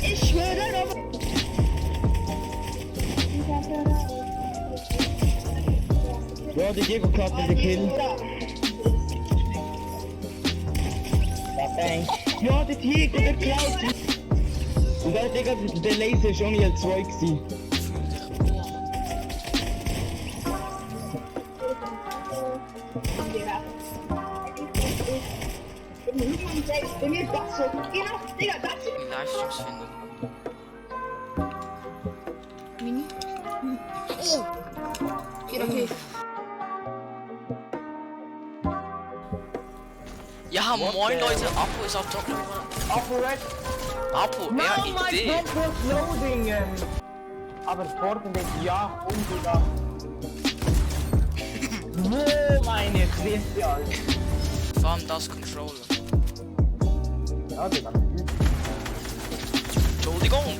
Ich schwöre, Ja, der Diego klappt mit dem Kill. Ja, der Diego, der klaut. Und der Digga, der Laser ist schon L2 gewesen. bei mir ist das so. Genau, Digga, das ist. Die Livestreams finden. Mini? Oh! Geht okay. Ja, moin Leute, Apo ist auf Top. Apo Red. Apo, wer Idee? Nein, Loading. Aber Fortnite, ja, Digga. Wo meine Fresse, Alter. Vor allem das Controller. Ja, Digga. Entschuldigung.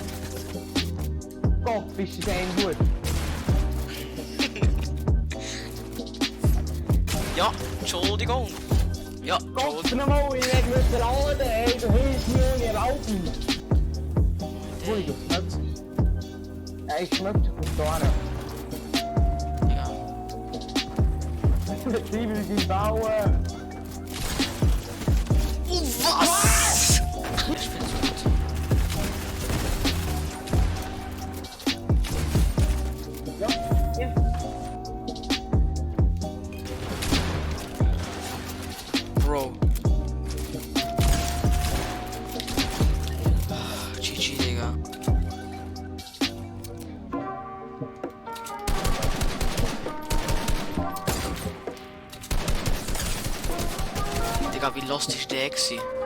Gott, bist du denn gut? Ja, Entschuldigung. Ja, Gott, nochmal, ich will mit der Laden, ey, du hilfst mir nicht erlauben. Wo ich das schmeckt. Ey, schmeckt sich da hin. Ja. Betriebe die bauen. Was? Ich bin so gut. Ja, ja. Bro. GG, Digga. Digga, wie lost ist der gewesen?